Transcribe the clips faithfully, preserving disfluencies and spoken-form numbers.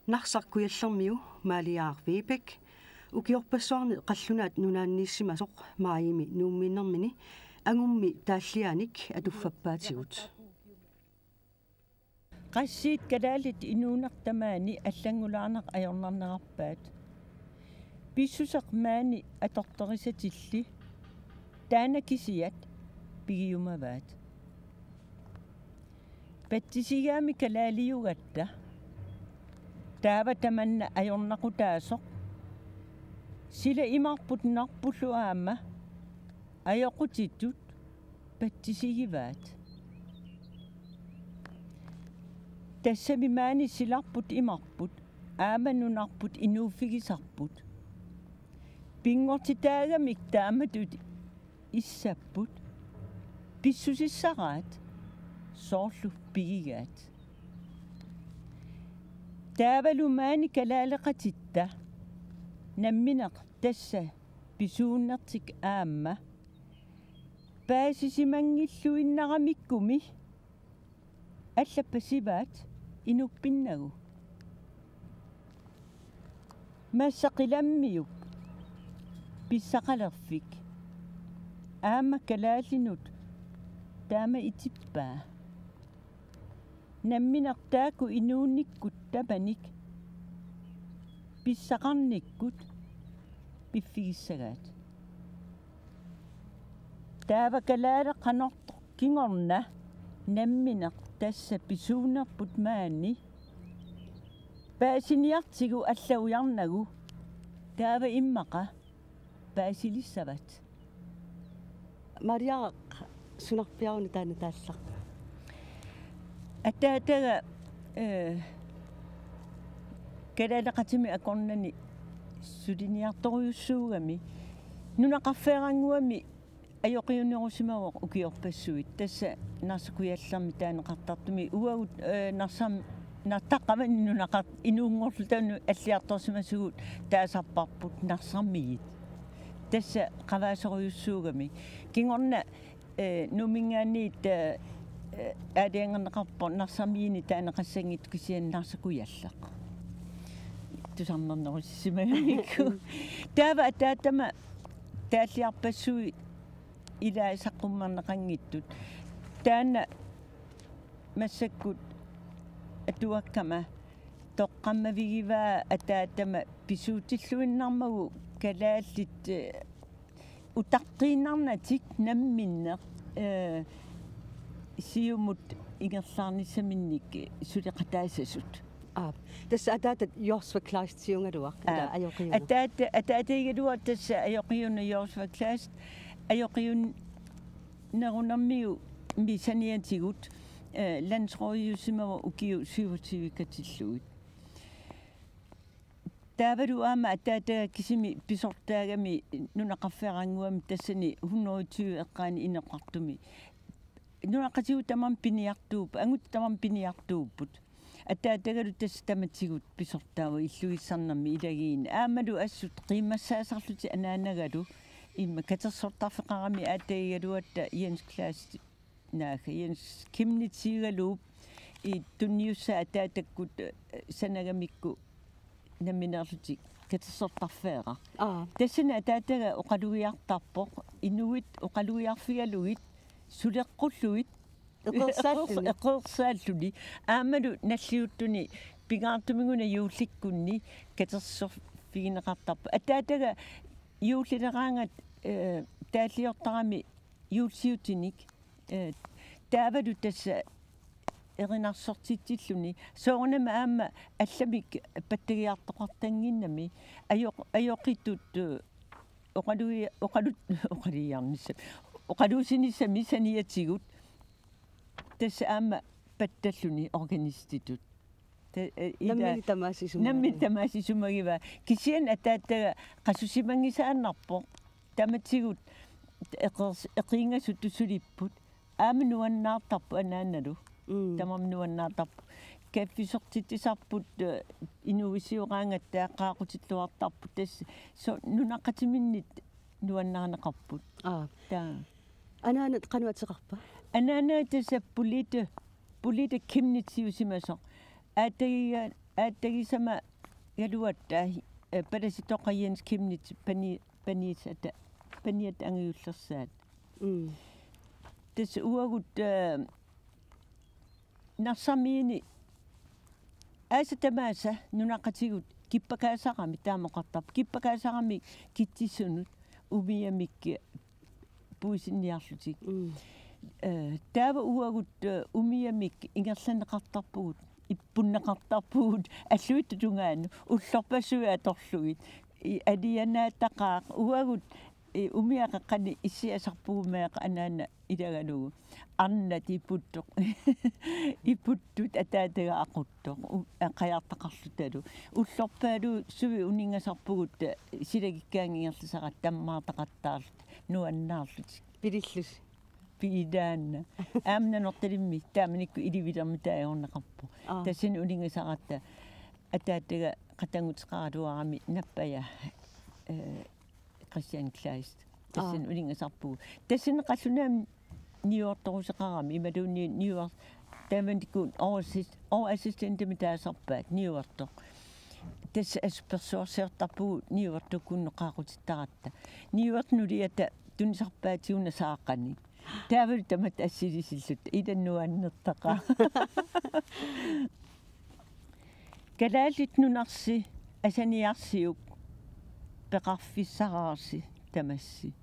Narsaq Kujallermiu Maaliaaq Vibeke ukiorpassuarni qallunaat nunaanniissimasoq maajimi Nuummiinnermini angummi taalliaanik atuffappaatigut. Qassiit kalaallit inuuneq tamaani allanngulaarneq ajornarnerarpaat. Pissuseq maani atortorisatilli taanna kisiat pigiumavaat. Patsisigaami kalaaliugatta taava tamanna ajornaqutaasoq sila imarput narpullu aamma ajoqutitut patsisigivaat. Tassami maani silarput imarput aamma nunarput inuuffigisarput. Pinngortitaagamik taamatut issapput pissusissaraat soorlu pigigaat. Taavalu maani kalaaleqatitta nammineq tassa pisuunnertik aamma paasisimanngilluinnaramikkumi allappasivaat inuppinnagu. Massa qilammiup pissaqalerfik aamma kalaallinut taama itippaa. Nammineq taakku inuunikkut tapanik pissaqarnikkut piffigissagaat. Taava kalaaleq qanortoq kingorna nammineq tassa pisuunerput maani paasiniartigu alla ujarnagu taava immaqa paasilissavat. Maria, sunarpiaruna taanna taallaq? Ataataga, eh, kalaaleqatimi akornanni suliniartorujussuugami nunaqarfeerannguami ajoqiunerusimavoq ukiorpassuit. Tassa Narsaq Kujallermi taaneqartartumi uagut, eh, Narsam-, Narsaq taqqavani nunaqar-, inuunngorluta nu-, alliartorsimasugut taasarparput Narsarmiit. Tassa qavaasorujussuugami. Kingorna, eh, Nuumminngaanniit, eh, eh, aalajangerneqarpoq Narsarmiinik taaneqassanngitsoq kisianni Narsaq Kujalleq. Tusarnernerusissimagamikku. Taava ataatama taalliarpassuit ilaa saqqummerneqanngitsut. Taanna massakkut atuakkama toqqammavigivaa ataatama pisuutilluinnarmagu kalaallit, eh, utaqqiinnarnatik namminneq, eh, siumut ingerlaarnissaminnik suleqataasasut. Aap. Tassa ataatat Joshua Kleistiugaluaq, ila Aap. Ajoqiuneq. Ataata-, ataataigaluaq tassa ajoqiuneq Joshua Kleist, ajoqiunerunermiu mi saniatigut, eh, landsrådiusimavoq ukiut syvogtyve katillugit. Taavalu aamma ataataga kisimi pisortaagami nunaqarfeerannguami tassani hundrede og tyve eqqaani inoqartumi. Nunaqqatigut tamarmik piniartuup-, angut tamarmik piniartuupput. Ataatagalu tassa tamatigut pisortaavoq illugissarnermi ilagiini. Aammalu assut qiimmassaasarlutik anaanagalu imma katersortarfeqarami aatagigaluatta Jens Klaas-, naagga Jens Chemnitzigaluup i tunniussaa ataatakkut, eh, sanagamikku nammineerlutik katersortarfeeraq. Aa. Tassani ataataga oqalugiartarpoq, inuit oqalugiarfigalugit, suleqqullugit. Eqeersaalluni. Eqeers-, eqeersaalluni. Aammalu nalliuttuni pingaartumik una juullikkunni katersorfigineqartarpoq. Ataataga juullileraangat, eh, taalliortarami juulliutinik, eh, taavalu tassa erinarsortitsilluni. Soorunami aamma allamik pattagiartoqartannginnami. Ajoq-, ajoqitut, eh, oqalugi-, oqalu-, oqalugiarnissami. Oqaluussinissamik saniatigut. Tassa aamma pattalluni organistitut. Ta-, eh, ila-, nammineq tamaasa isumagivaa. Nammineq tamaasa isumagivaa. Kisianni ataataga qasusimanngisaannarpoq. Tamatigut eqeers-, eqiingasutut sulipput. Aamma nuannaartarpoq anaanalu. Mm. Tamarmik nuannaartarput. Kaffisortitsisarput, eh, inuuisioraangatta qaaqqutilluartarput. Tassa so-, nunaqqatiminnit nuannarineqarput. Aa. Taa. Anaanat qanoq ateqarpa? Anaanat tassa Polite, Polite Chemnitziusimasoq. Aatagiga-, Aattagisama galuatta, eh, palasitoqajanit kimnit pani-, paniata, paniata angajullersaat. Mm. Tassa uagut, eh, Narsarmiini aasat tamaasa nunaqqatigut kippakaasarami taama oqartarput. Kippakaasarami Kitsissunut umiamik puisinniarlutik. Mm. Eh, taava uagut, eh, umiamik ingerlanneqartarpugut, ippunneqartarpugut, alluittut tungaanut, ullorpassuit atorlugit, i-, alianaataqaaq, uagut, i-, umiaqaqqani issiasarpugut meeqqat anaana ilagalugu. Arnat iputtoq. Iputtut ataataga aquttoq. U-, qajartaqarlutalu. Ullorpaalu sui uningasarpugut, eh, silagikkaangat ingerlasaratta tammaartaqattaarluta. Nuannaarlutik. Pilillusi. Piilaanna. Aamma Nanortalimmi, taamanikkut ilivilermi taagorneqarpoq. Aa. Tassani uningasaratta ataataga qatannguteqaraluarami nappaja, eh, Christian Kleist. Tassani Aa. uningasarpugut. Tassani qallunaamik niuertoruseqarami, imaluunniit niuer-, taamanikkut overassist-, overassistentimi taasarpaat niuertoq. Tassa aspersuarsiortarpugut niuertoq kunnoqqaaqutittaratta. Niuertoq nuliata tunisarpaatigut nasaaqqanik. Taavalu tamatta assilisilluta ila nuannertaqaaq. Kalaallit nunarsi asaniarsiuk peqarfissaraarsi tamassi.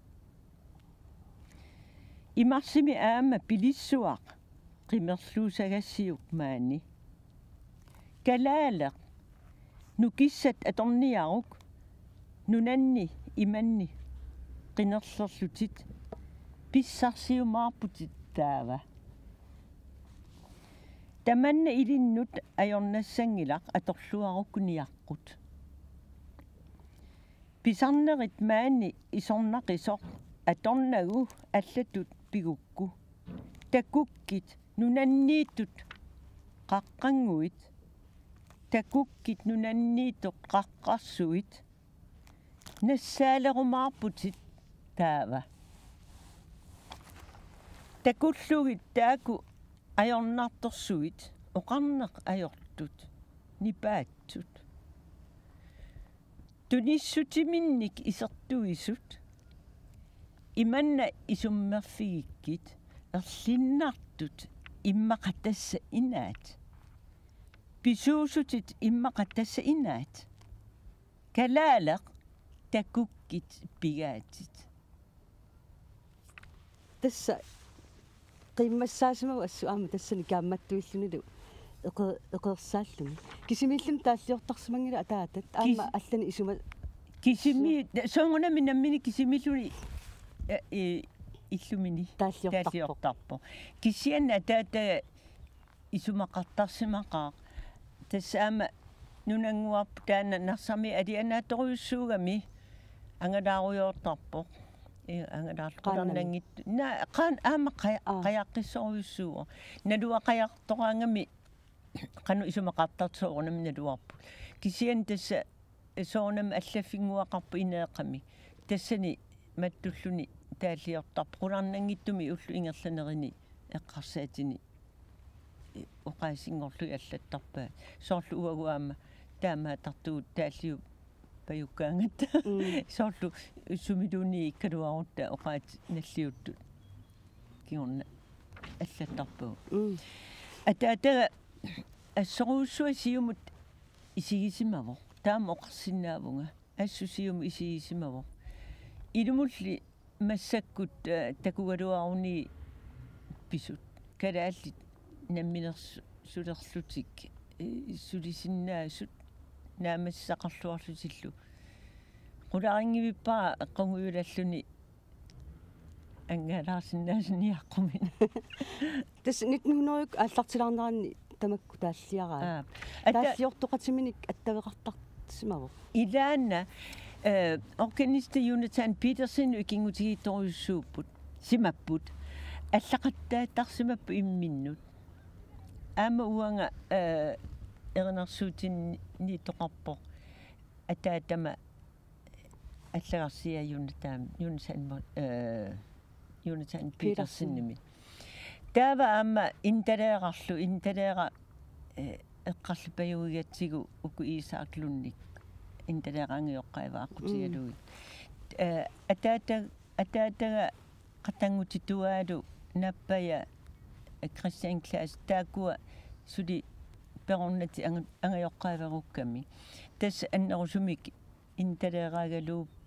Imarsimi aamma pilissuaq qimerluusagassiuk maani. Kalaaleq nukissat atorniaruk nunanni imanni qinerlerlutit pissarsiumaarputit taava. Tamanna ilinnut ajornassanngilaq atorluarukku niaqqut. Pisarnerit maani isornaqisoq atornagu allatut pigukku. Takukkit nunanniittut qaqqannguit. Takukkit nunanniittut qaqqarsuit. Nassaalerumaarputit taava. Takullugit taakku ajornartorsuit oqarneq ajortut nipaatsut. Tunissutiminnik isertuisut imanna isummerfigikkit erlinnartut immaqa tassa inaat. Pisuusutit immaqa tassa inaat. Kalaaleq takukkit pigaatit. Tassa qiimmassaasimavoq assut aamma tassani kaammattuillunilu eqe-, eqeersaalluni. Kisimiilluni taalliortarsimanngilaq ataatat. Aamma Kis-, allani isuma- Kisimi-, soorunami nammineq kisimiilluni, eh, eh, illumini Taalliortarpoq. taalliortarpoq. Kisianni ataata isumaqartarsimaqaaq. Tassa aamma nunannguarput taanna Narsarmiit alianaattorujussuugami angalaarujoortarpoq. Ee, angalaarlu Qaannami. qularnanngitsoq. Naa, qaan-, aamma qaja-, Aa. qajaqqissorujussuuvoq. Naluara qajartoraangami qanoq isumaqartartoq soorunami naluarput. Kisianni tassa soorunami allaffinnguaqarpoq ineeqqami. Tassani mattulluni taalliortarpoq. Qularnanngitsumik ullut ingerlanerini eqqarsaatini oqaasinngorlugit allattarpaat. Soorlu uagut aamma taamaattartugut taalliuppajukkaangatta. Mm. Soorlu sumiluunniit ikkaluarutta oqaatsit nalliuttut. Kingorna allattarpagut. Mm. Ataataga assorujussuaq siumut isigisimavoq. Taama oqarsinnaavunga. Assut siumut isigisimavoq. Ilumulli massakkut, eh, takugaluaruni pisut. Kalaallit namminersulerlutik, eh, sulisinnaasut naammassisaqarluarlutillu. Qularinngivippara qungujulalluni angalaarsinnaasuniaqqumini. Tassa nitten hundrede aallartilaarneranni tamakku taalliaraat. Aa. Atta- Taalliortoqatiminik attaveqartarsimavoq. Ilaanna, eh, organisti Jonathan Petersen ikinngutigiittorujussuupput, simapput. Allaqattaattarsimapput imminnut. Aamma uanga, eh, erinarsuutinniittoqarpoq. Ataatama allagarsiaa Jonathan, Jonathan Mo-, eh, Jonathan Petersen. Petersenimit. Taava aamma intaleerarlu, intaleera, eh, eqqarlupajuigatsigu uku Isak Lundip intaleeqqat angajoqqaavara aqqutigalugit. Mm. Eh, ataata-, ataataga qatanngutituaalu Nappaja Christian Clausen taakkua suli perornatik anga-, angajoqqaaverukkami. Tassa annerusumik intaleeraagaluupput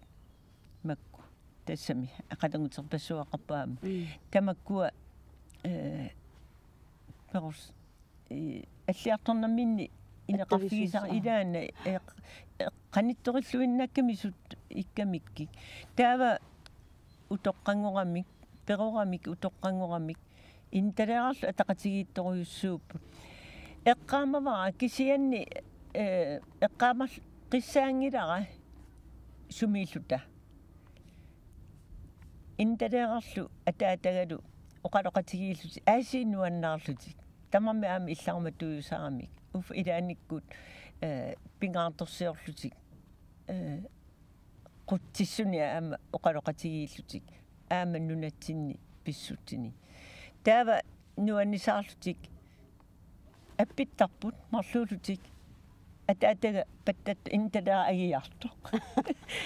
makku. Tassami qatannguterpassuaqarpoq aamma. Mm. Tamakkua, eh, perors-, eh, alliartornerminni ineqarfigisara. Attavisiusaa. Ilaanni, eh, eh, qanittorilluinnaakkami sut ikkamikkik. Taava utoqqanngoramik, peroramik, utoqqanngoramik, intaleerarlu ataqatigiittorujussuupput. Eqqaamavara kisianni, eh, eqqaamal-, qissaanngilara sumiilluta. Intaleerarlu ataatagalu oqaloqatigiillutik, aasiit nuannaarlutik. Tamarmik aamma illarmatuusaramik. Uffa ilaannikkut, eh, pingaartorsiorlutik. Eh, qutsissunik aamma oqaloqatigiillutik. Aamma nunatsinni pissutsinni. Taava nuannisaarlutik appittarput marluullutik. Ataataga pattat intaleeraq agiartoq.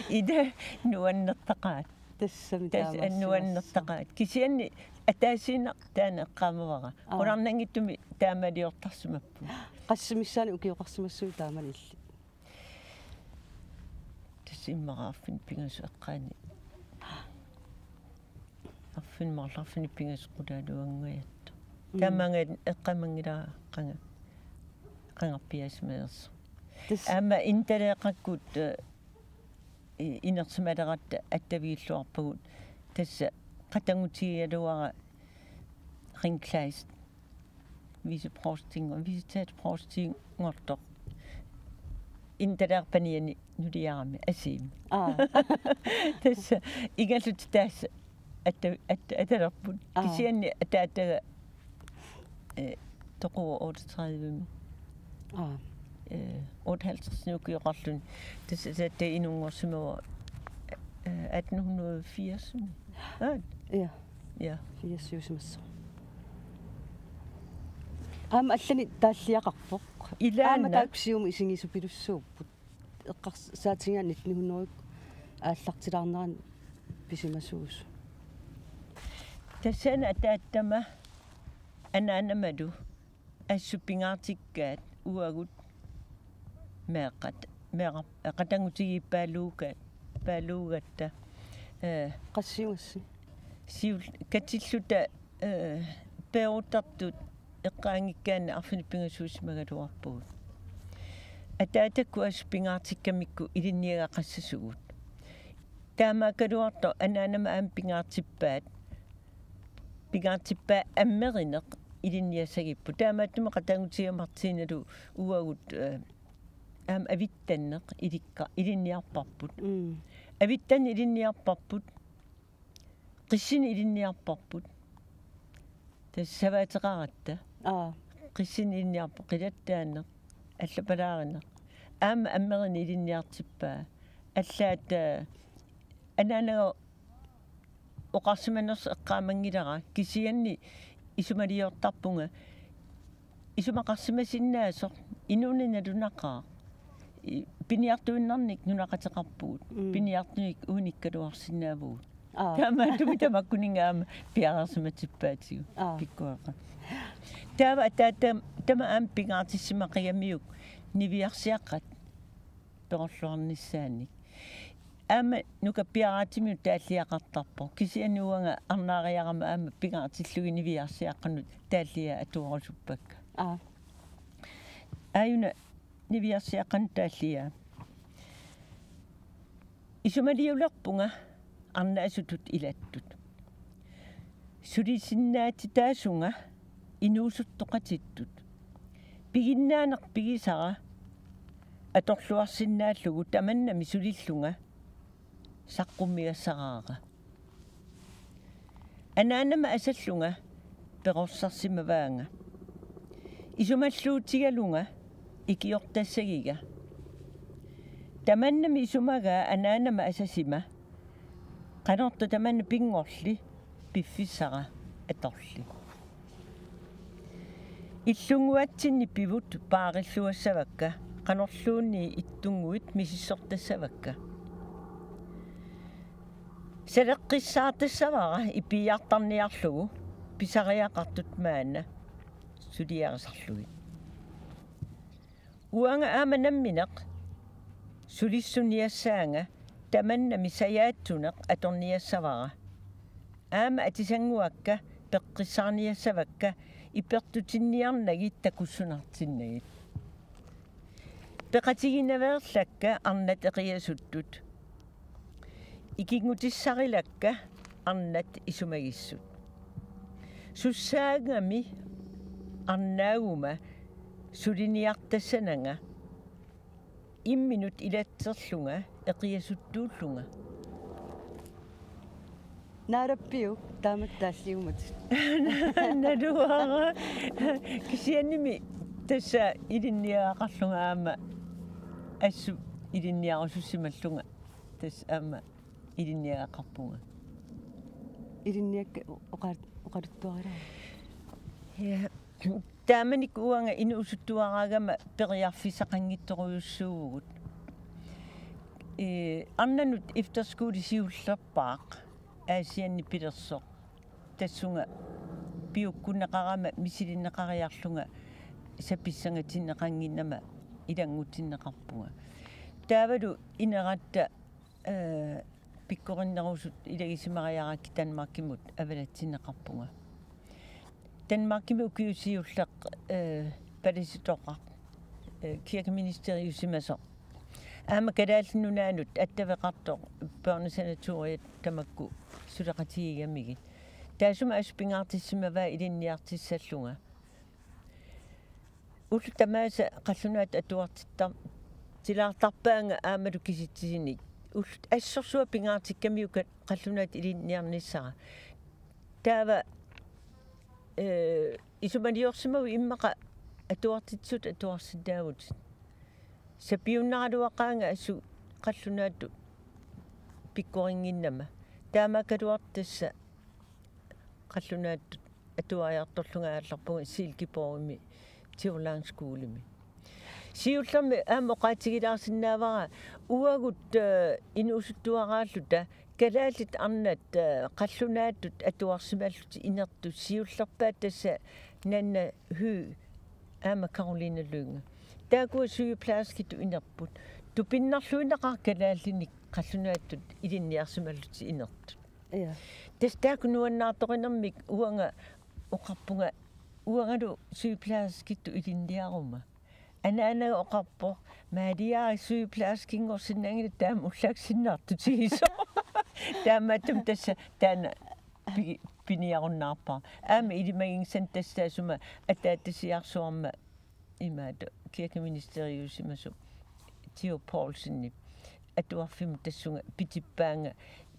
Ila nuannertaqaat. Tassami. Tas-, taamaassimassa. Nuannertaqaat. Kisianni ataasiinnaq taanna eqqaamavara. Aa. Qularnanngitsumik taamaaliortarsimapput. Qassit missaanni ukioqarsimassuit taamani illit? Tassa immaqa arfineq-pingasut eqqaani. Arfineq-, marluk arfineq-pingasut qulaaluanngajattoq. Mm. Taamaanga eqqaamanngilara qanga-, qangarpiaasimanersoq. Tassa. Aamma intaleeqqakkut, eh, i-, inersimaleratta attavigilluarpagut. Tassa qatanngutigigaluara Ring Kleist. Viceprovstinngor-, visitætprovstinngortoq. Intaleerpaniani nuliarami Asiimi. Aa. Tassa ingallutik taassa atta-, atta-, atalerput. Aa. Kisianni ataataga, eh, toquvoq otteogtredive-mi. Aa. Eh, otteoghalvtreds ukioqarluni. Tassa, tassa inunngorsimavoq, eh, atten hundrede firs-imi. Aa. Ja. Ja. Firsiusimassooq. Aamma allanik taalliaqarpoq. Ilaanna. Aamma taakku siumut isigisoqalersuupput. Eqqarsaatigaanni nitten hundrede aallartilaarnerani pisimasuusut. Tassani ataattama anaanamalu assut pingaartikkaat uagut meeqqat, meeqqat, qatanngutigiippaaluugaat, paaluugatta, eh, qassiugassi. Siul-, katilluta, eh, peeruttartut eqqaanngikkaanni arfineq-pingasuusimagaluarpugut. Ataatakkut assut pingaartikkamikku ilinniagaqassasugut. Taamaakkaluartoq anaanama aamma pingaartippaat, pingaartippaa ammerineq ilinniassagipput. Taamaattumik qatanngutigiiaat Martinalu uagut, eh, aamma avittanneq ilikka-, ilinniarparput. Mm. Avittanneq ilinniarparput. Qissineq ilinniarparput. Tassa savaateqaratta. Aa. Qissineq ilinniarparput, qilattaanneq, allapalaarineq. Aamma ammerineq ilinniartippaa. Allaat, eh, anaanaga oqarsimanersoq eqqaamanngilara, kisianni isumaliortarpunga isumaqarsimasinnaasoq inuuneq nalunaqaaq. I-, piniartuinnarnik nunaqateqarpugut. Mm. Piniartunik unikkaluarsinnaavugut. Aa. Taamaattumik tamakkuninnga aamma piareersimatippaatigut. Aa. Pikkuaqa. Taava ataata-, tama aamma pingaartissimaqigamiuk niviarsiaqqat perorluarnissaannik. Aamma nukappiaraatimiut taalliaqartarpoq. Kisianni uanga arnaariarama aamma pingaartillugit niviarsiaqqanut taalliaat atuarusuppakka. Aa. Aajuna niviarsiaqqanut taalliaat. Isumaliulerpunga arnaasutut ilattut. Sulisinnaatitaasunga inuusuttoqatittut. Piginnaaneq pigisara atorluarsinnaallugu tamannami sulillunga saqqummigassaraara. Anaanama asallunga perorsarsimavaanga. Isumalluutigalunga ikiortassagiga. Tamannami isumagaa anaanama asasima. Qanortoq tamanna pinngorli piffissara atorli. Illunnguatsinni pivut paarilluassavakka, qanorluunniit ittunnguit misissortassavakka. Saleqqissaartassavara ipiiartarniarlugu pisariaqartut maanna suliarisarlugit. Uanga aamma nammineq sulissuniassaanga, tamannami sajaatsuneq atorniassavara. Aamma atisannguakka peqqissaarniassavakka ipertutinniarnagit takussunartinnagit. Peqatiginaveerlakka arnat eqiasuttut. Ikinngutissarilakka arnat isumagissut. Sussaagami arnaaguma suliniartassananga imminut ilatserlunga eqiasuttuullunga. Naarappiuk taamak taalliumat. Naluara. Kisiannimi tassa ilinniagaqarlunga aamma assut ilinniarusussimallunga. Tassa aamma ilinniagaqarpunga. Ilinniakka oqar-, oqaluttuarila. Ja. Taamanikkut uanga inuusuttuaraagama periarfissaqanngitsorujussuuvugut. Ee, arnanut efterskole siullerpaaq Aasianni pilersoq. Tassunga piukkunneqarama misilinneqariarlunga sapissangatinneqannginnama ilanngutinneqarpunga. Taavalu ineratta ee, pikkorinnerusut ilagisimariarakkit Danmarkimut avalatsinneqarpunga. Danmarkimi ukiut siulliit, ee, palasitoqaq, ee, kirkeministeriusimasoq. Aamma Kalaallit Nunaannut attaveqartoq børnesanatoriat tamakku suleqatigigamigit. Taassuma assut pingaartissimavaa ilinniartissallunga. Ullut tamaasa qallunaatut atuartittar-, tilaartarpaanga aammalu kisitsisinik. Ullut assorsuaq pingaartikkamiuk qallunaatut ilinniarnissara. Taava, ee, isumaliorsimavit immaqa atuartitsisut atuarsinnaavutit. Sapiunnaraluaqaanga assut qallunaatut pikkorinnginnama. Taamaakkaluartoq tassa qallunaatut atuariartorlunga aallarpunga Silkeborgimi Tivoli Skolemi. Siullermik aamma oqaatigilaarsinnaavara uagut, ee, inuusuttuaraalluta kalaallit arnat, ee, qallunaatut atuarsimallutik inertut siullerpaat tassa Nanna Høegh aamma Caroline Lynge. Taakkua sygeplejerskitut inerput. Tupinnarluinnaqaaq kalaallinik qallunaatut ilinniarsimallutik inertut. Ja. Tassa taakku nuannaartorinermik uanga oqarpunga uangalu sygeplejerskitut ilinniaruma. Anaanaga oqarpoq, Maria sygeplejerskinngorsinnaanngilaq taama ullaaq sinnaartutigisoq. Taamaattumik tassa taanna pi-, piniarunnaarpara. Aamma ilimaginngissanik tassa tassuma ataatsimiittarsuarmik imaattoq kirkeministeriusimasoq Theo Poulsenip atuarfimmut tassunga pitippaanga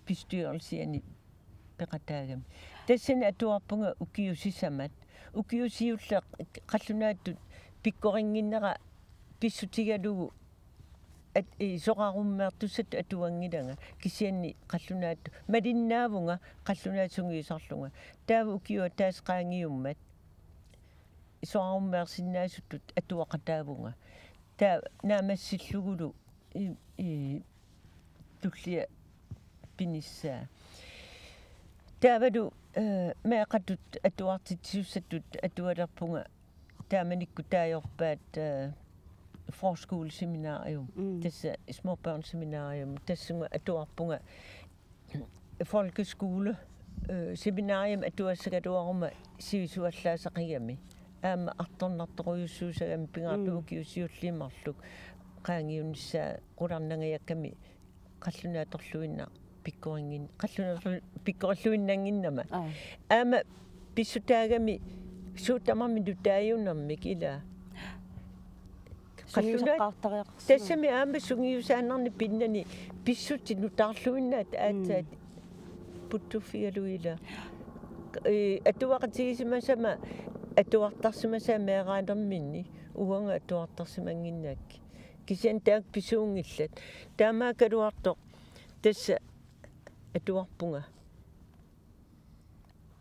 bestyrelsiani peqataagami. Tassani atuarpunga ukiut sisamat, ukiut siulliit qallunaatut pikkorinnginnera pissutigalugu at-, ee, soraarummeertussatut atuanngilanga, kisianni qallunaatut malinnaavunga qallunaatut sungiusarlunga. Taava ukiut ataaseq qaangiummat soraarummeersinnaasutut atuaqataavunga. Taava naammassillugulu i, i, tullia pinissaa. Taavalu, ee, meeqqatut atuartitsisussatut atualerpunga taamanikkut taagorpaat, ee, forskoleseminarium. Mm. Tassa småbørnsseminarium. Tassunga atuarpunga folkeskole, ee, seminariami atuassagaluaruma sivisuallaasaqigami. Aamma artornartorujussuusagami pingaartumik Mm. ukiut siulliit marluk qaangiunnissaa qularnangajakkami qallunaatorluinnaq pikkorinngin-, qallunaatorlu-, pikkorilluinnannginnama. Aa. Aamma pissutaagami suut tamarmik nutaajunermik ilaa. Qallunaat Sungiusaqqaartariaqarsimavoq. Tassami aamma sungiusaannarnik pinnani pissutsit nutaarluinnaat aatsaat Mm. puttuffigalugit ilaa. Ee, atuaqatigisimasama atuartarsimasaa meeraanerminni uanga atuartarsimannginnaakkit. Kisianni taakku pisuunngillat. Taamaakkaluartoq tassa atuarpunga.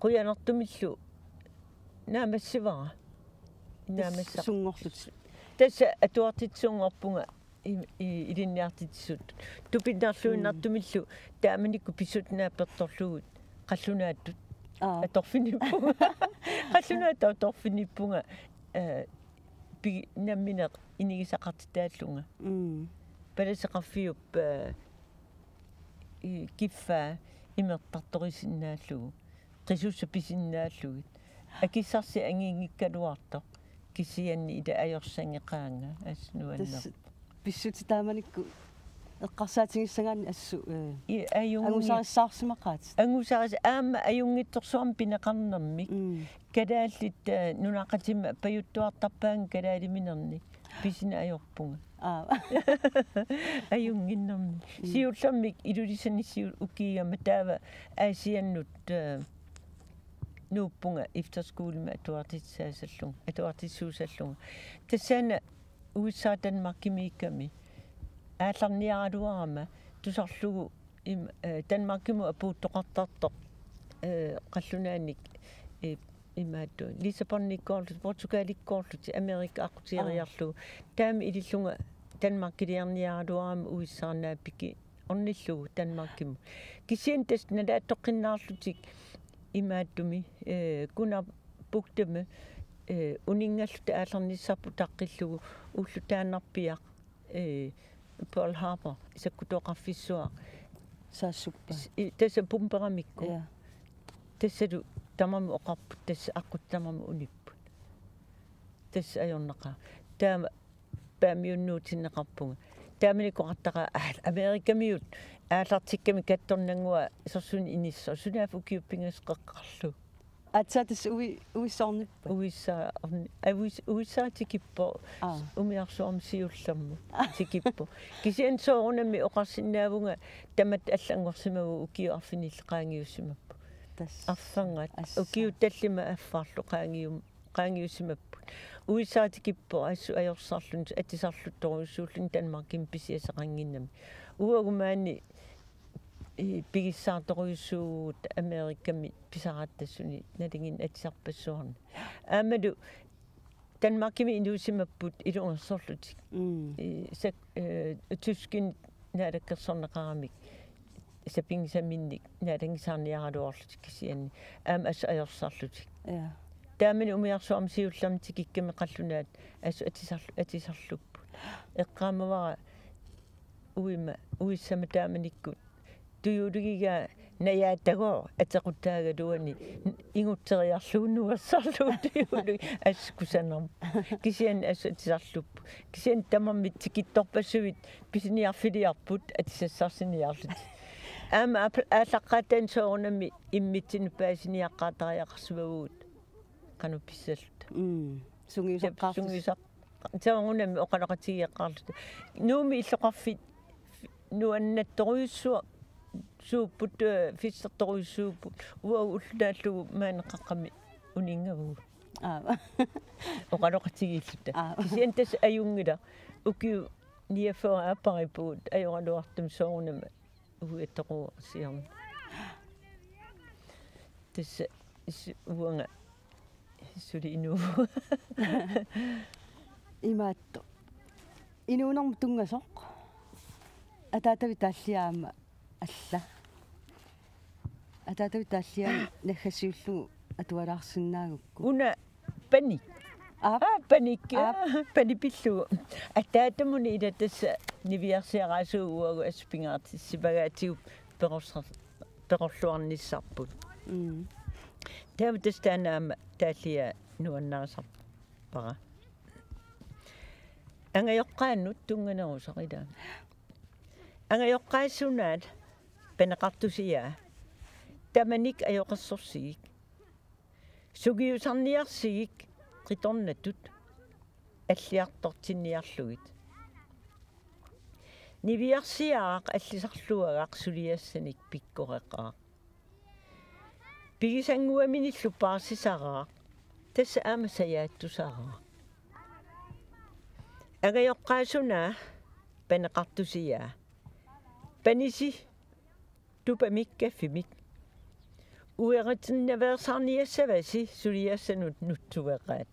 Qujanartumillu naammassivara. Naamassa. Sunngorlutik. Tassa atuartitsisunngorpunga i-, i-, ilinniartitsisut. Tupinnarluinnartumillu taamanikkut pissutsit naappertorlugit qallunaattut. Aa. Atorfinippunga. Qallunaattut atorfinippunga, eh, pi-, nammineq inigisaqartitaallunga. Mm. Palaseqarfiup, eh, i-, kiffaa imertartorisinnaallugu. Qisussat pisinnaallugit. Akissarsi anginngikkaluartoq kisianni ila ajorsanngeqaanga assut nuannerpoq. Tassa pissutsit taamanikkut eqqarsaatigissagaanni assut, eh, I-, ajunngit-, angusarissaarsimaqaat. Angusaris-, aamma ajunngitsorsuarmik pineqarnermik. Mm. Kalaallit, eh, nunaqqatima pajuttuartarpaannga kalaaliminernik. Pisineq ajorpunga. Aa. Ajunnginnermi. Mm. Siullermik Ilulissani siu-, ukiigama taava Aasiannut, eh, nuuppunga efterskolemi atuartissaasallunga, atuartissuusallunga. Tassaana U S A Danmarkimiikkami aallarniaraluarama tusarlugu im-, eh, Danmarkimut apuuttoqartartoq, eh, qallunaanik, eh, imaattoq Lissabonikkoorlutik, Portugalikkoorlutik, Amerika aqqutigereerlugu. Aa. Taama ilillunga Danmarkiliarniaraluarama U S A-miikkami ornillugu Danmarkimut. Kisianni tassa nalaattoqqinnaarlutik imaattumi, eh, Gunnar Bugtemi, eh, uninngalluta aallarnissarput utaqqillugu ullutaannarpiaq, eh, Pearl Harbor, sakkutooqarfissuaq. Saassuppa. S-, i-, tassa pumperamikku. Ja. Tassalu tamarmik oqarput, tassa aqqut tamarmik unipput. Tassa ajornaqaaq. Taama paamiunnuutinneqarpunga. Taamanikkut oqartaqaaq, aa, Amerikamiut aallartikkami kattornannguaq sorsunnik inissoq, sunaaffa ukiut pingasut qeqqarlugu. Aatsaat tassa ui-, uissaarnippat? Uissaarni-, aa, uis-, uissaaq tikippoq. Aa. Umiarsuarmi siullermut tikippoq. Kisianni soorunami oqarsinnaavunga tamatta allanngorsimavoq ukiut arfinillit qaangiussimapput. Tassa. Arfernat. Assa. Ukiut tallimat affarlu qaangium-, qaangiussimapput. Uissaaq tikippoq assut ajorsarluni atisarluttorujussuulluni Danmarkimi pisiassaqannginnami. Uagut maani, eh, pigissaartorujussuuvugut Amerikami pisaratta assuni nalinginnaasumik atisarpassuarnik. Aammalu Danmarkimi inuusimapput ilungersorlutik. Mm. Eh, sak-, eh, tyskinit naalakkersorneqaramik sapinngisaminnik naalanngisaarniaraluarlutik kisianni aamma assut ajorsarlutik. Ja. Taamani umiarsuarmi siullermik tikikkami qallunaat assut atisarlu-, atisarlupput. Eqqaamavara uima, uissama taamanikkut tujuuligigaa najaatagooq atequtaagaluani ingutteriarlugu nuersarlugu tujuuligi assut kusanarpoq. Kisianni assut atisarlupput. Kisianni tamarmik tikittorpassuit pisiniarfiliarput atisassarsiniarlutik. Aamma aap-, aallaqqaataani soorunami immitsinnut paasiniaqqaartariaqarsimavugut qanoq pissalluta. Mm. Sungiusaqqaarluta. Sungiusaq-, soorunami oqaloqatigeeqqaarluta. Nuummi illoqarfik nuannattorujussuupput, eh, fissertorujussuupput, uagut ulloq naallugu maani qaqqami uninngavugut. Aap. Oqaloqatigiilluta. Aap. Kisianni tassa ajunngilaq. Ukiut niogfyrre aappariippugut ajoraluartumik soorunami uiatoruusiorn. Tassa is-, uanga suli inuu. Imaattoq. Inuunermut tunngasoq. Ataatavit taalliaat aamma alla. Ataatavit taalliaat naggassiullugu atualaarsinnaagukku. Una Panik. Aap. Aa, Panik. Aap. Panik pillugu. Ataatamuni ila tassa niviarsiaraasuuvoq uagut assut pingaartissimagaatigut perorsar-, perorluarnissarput. Mm. Taava tassa taanna aamma taalliaat nuannarisarpara. Angajoqqaanut tunnganerusoq ila. Angajoqqaat sunaat paneqartusiaa. Tamanik ajoqersorsigik. Sungiusarniarsigik qitornatut alliartortinniarlugit. Niviarsiaraq allisarluagaq suliassanik pikkoreqaaq. Pigisannguaminillu paarsisaraaq, tassa aamma sajaattusaraaq. Angajoqqaat sunaa paneqartusiaa. Panisi tupamik kaffimik. Ueritinnaveersaarniassavasi suliassanut nutsueqaat.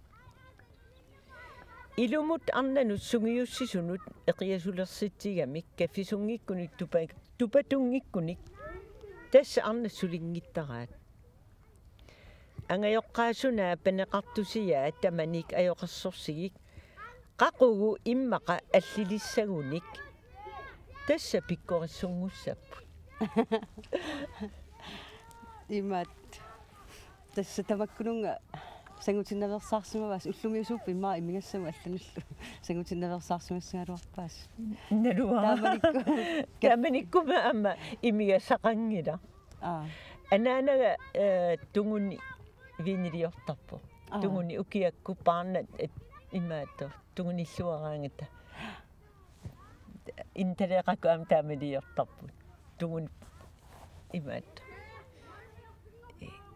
Ilumut arnanut sungiussisunut eqiasulersitsigamik kaffisunngikkunik tupa-, tupatuunngikkunik tassa arnat sulinngittaraat. Angajoqqaasuna paneqartusiaa tamanik ajoqersorsigik qaqugu immaqa allilissagunik tassa pikkorissunngussapput. Imaat. Tassa tamakkununnga sangutinnaveersaarsimavaat ullumiusuupput immaqa imigassamut allanillu sangutinnaveersaarsimassagaluarpaat. Naluara. Taamanikku. Taamanikkuma aamma imigassaqanngilaq. Aa. Anaanaga, eh, tunguni viiniliortarpoq. Aa. Tunguni ukiakkut paarnat, eh, imaattoq tungunilluaraangata. Intaleeqakku aamma taamaliortarput. Tungun imaat.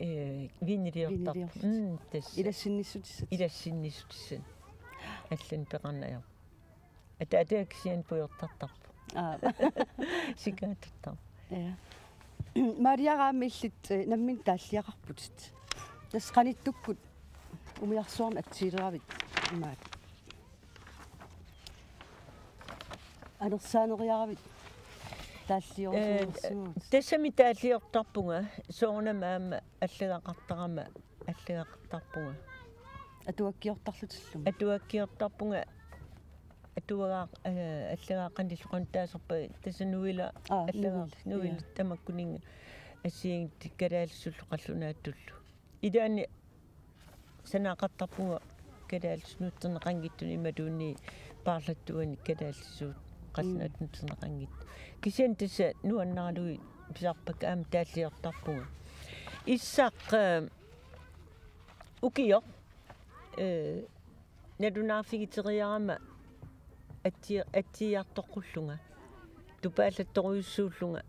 Eh, viiniliortarput. Viiniliortarput. Mm, tassa. Ilassinnissutissat. Ilassinnissutissat. Allan peqarnaajor. Ataataga kisianni pujortartarpoq. Aa. Sikaattartarpoq. Ja. Maria aamma illit, eh, nammineq taalliaqarputit. Tassa qanittukkut umiarsuarnut atsiileravit imaat. Anersaaneriaravit taalliorsimanersimavutit. Eh, tassami taalliortarpunga, soorunami aamma allagaqartarama allagaqartarpunga. Atuakkiortarlutillumi. Atuakkiortarpunga, atuagaa-, eh, allagaaqqanillu qanoq taasarpaat, tassa Nuila. Aa, allagaa-, Nuila. Nuila. Ja. Tamakkuninnga assigiinngitsut kalaallisullu qallunaatullu. Ilaanni sanaaqartarpunga kalaallisut nutserneqanngitsut imaluunniit paarlattuani kalaallisut qallunaatut. Mm. Nutserneqanngitsut. Kisianni tassa nuannaralugit pisarpakka aamma taalliortarpunga. Issaq, eh, ukioq, eh, nalunaarfigiteriarama atsi-, atsiiartoqqullunga. Tupaallattorujussuullunga.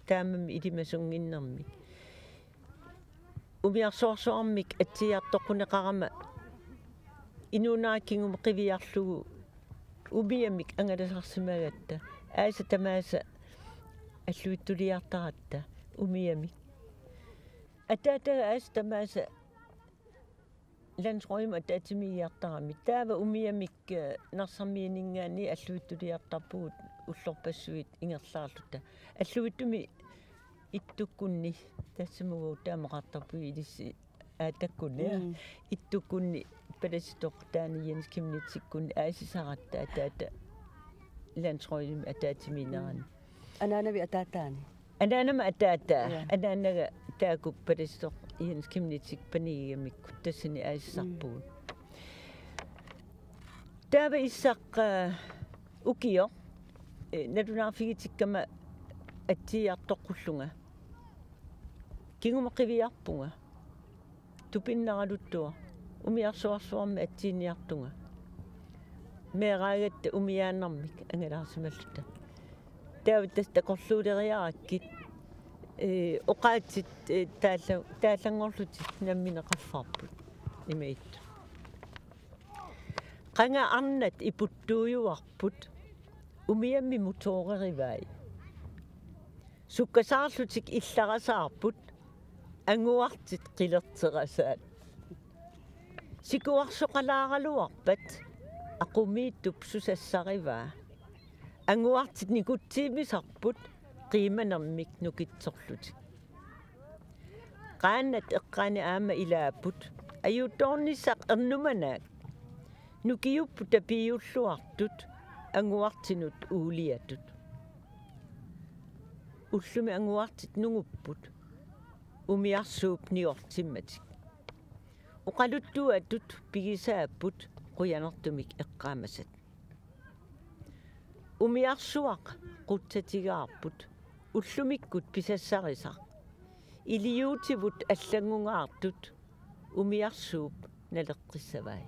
Taamami ilimasunnginnermi. Umiarsuarsuarmik atsiiartoqquneqarama inuunera kingumut qiviarlugu umiamik angalasarsimagatta aasat tamaasa alluitsuliartaratta umiamik. Ataataga aasat tamaasa landsrådimut ataatsimiigiartarami. Taava umiamik, eh, Narsarmiininngaanniit alluitsuliartarpugut ullorpassuit ingerlaarluta. Alluitsumiittukkunni tassamugu taamaqartarpugut ilissi aatakkuni. Mm. Ittukkunni palasitoq taani Jens Chemnitzikkunni aasisaratta ataata landsrådimut ataatsimiinerani. Mm. Anaanavit ataataani. Anaanama ataataa, ja. Anaanaga taakku palasitoq Jens Chemnitzip panigigamikku tassani aasisarpugut. Mm. Taava issaq, eh, ukioq, eh, nalunaarfigitikkama atsiiartoqqullunga. Kingumut qiviarpunga. Tupinnaraluttuaq. Umiarsuarsuarmik atsiiniartunga. Meeraagatta umiaannarmik angalaarsimalluta. Taava tassa takorluuleriarakkit, eh, oqaatsit, eh, taalla-, taallanngorlutik nammineq qaffarput. Imaattoq. Qanga arnat iputtuujuarput, umiammi motoorerivai. Sukkasaarlutik illarasaarput, anguartit qilerterasaat. Sikuarsoqalaaraluarpat aqumiittup susassarivaa. Anguartit nikutsiimisarput qiimanermik nukitsorlutik. Qaannat eqqaani aamma ilaapput, ajutoornissaq ernumanaak. Nukiupput tapiiulluartut, anguartinut uuliatut. Ullumi anguartit nungupput, umiarsuup niortimmatik. Oqaluttuatut pigisaapput qujanartumik eqqaamasat. Umiarsuaq qutsatigaarput, ullumikkut pisassarisaq. Iliuutivut allanngungaartut, umiarsuup naleqqissavai.